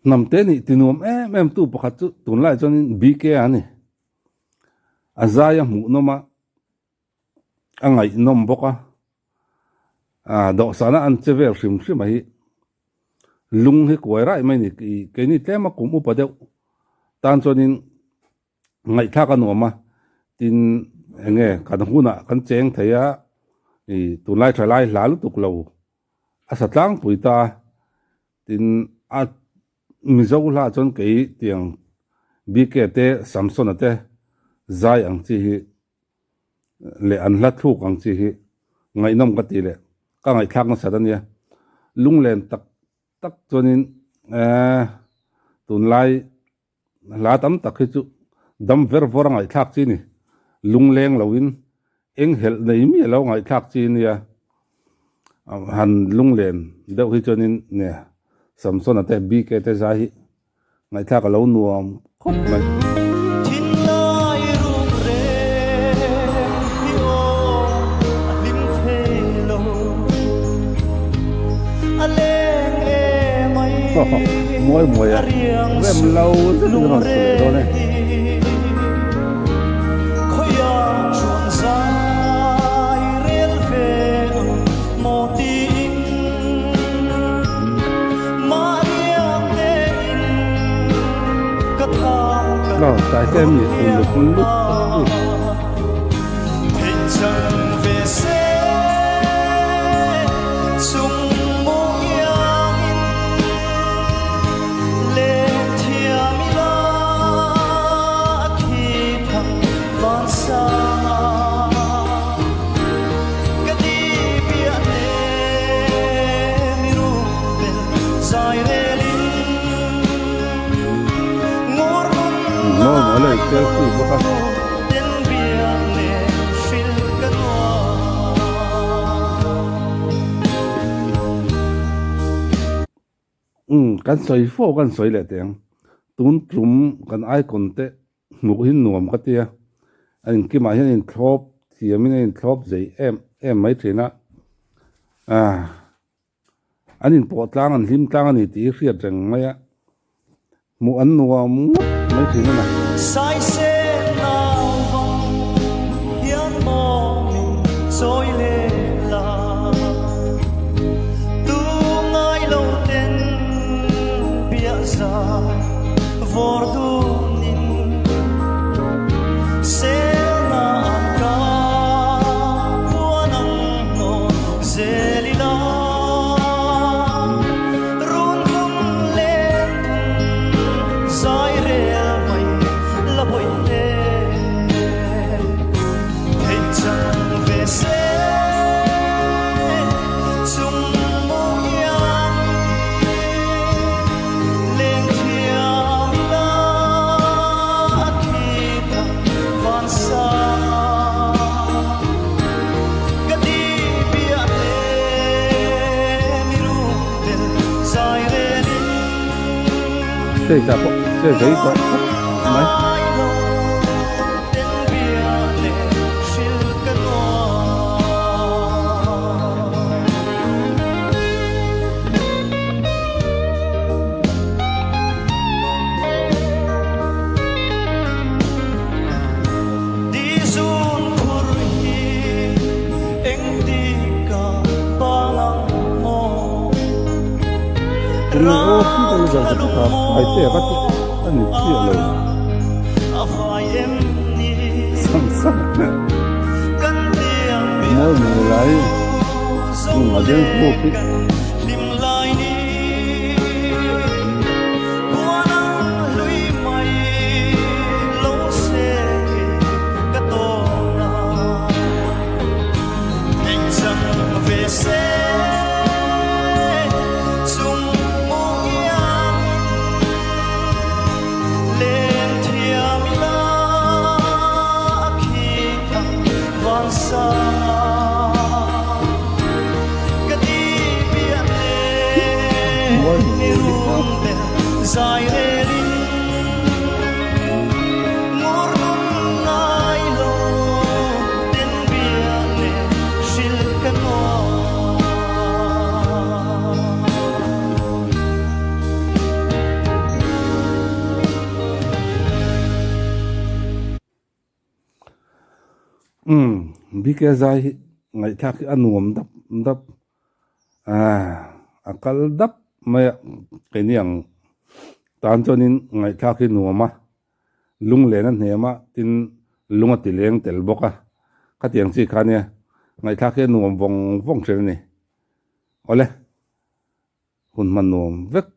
Hnamte nih tinuam em em tu pakhat chu tunlai chuanin BK a ni. A zai a hmuhnawm a, a ngaihnawm bawk a, ah dawhsana an che vel hrim hrim a hi lung hi kuai raih mai a ni. Keini tlema kum upa deuh tan chuanin ngaihthlak a nuam a, tin eng nge kan hunah kan cheng thei a, ih tunlai tha lai hla lutuk lo a sa tlangpui ta a, tin a Mizo hla chuan kei tiang BK te Samsona te zai ang chi hi leh an hla thluk ang chi hi ngaihnawm ka ti leh ka ngaihthlak nasat a nia, lunglen tak tak chuanin eh tunlai Hla tam tak hi chu dam ver vawr a ngaihthlak chi ni. Lungleng loin eng helh nei miah lo ngaihthlak chi nia. Han lunglen deuh hi chuanin nia Samsona te BK te zai hi ngaihthlak a lo nuam khawp mai. Thinlai rum reng hi aw a hlim thei lo a leng em ai. Mawi mawi a rem lo zet in a rawn sawi dawn e. Aw tlai te mi uluk lutuk tu. Mawi mawi lai selfie bawk a. Umm kan sawi fo kan sawi leh teh ang tun tum kan icon te hmuh hi nuam ka tia a inkimah hian a inthlawp thiamin a inthlawp zei em em mai thin a ah an inpawh tlang an hlim tlang a ni tih hi hriat reng mai a. Hmuh an nuam ngawt mai thin a ni. Saisen nauvang hian mawmin chawi leh la, tu ngai lo ten piah zai vawr dunin selna an ka puan ang hnawh zel ila. Stage ah pawh che zei tawh khawp mai. Tunge aw khi ka ni zar zar kha pai te ka ti a ni chiah lo sang sang mawi mawi lai a dance move hi. Umm BK zai hi ngaihthlak hi a nuam dap dap ah a kal dap mai a keini ang tan chuanin ngaihthlak hi nuam a lunglen a hnem a tin lung a ti leng tel bawk a khatiang chi kha nia ngaihthlak hi a nuam vawng vawng thin a ni awle hun hman nuam vek.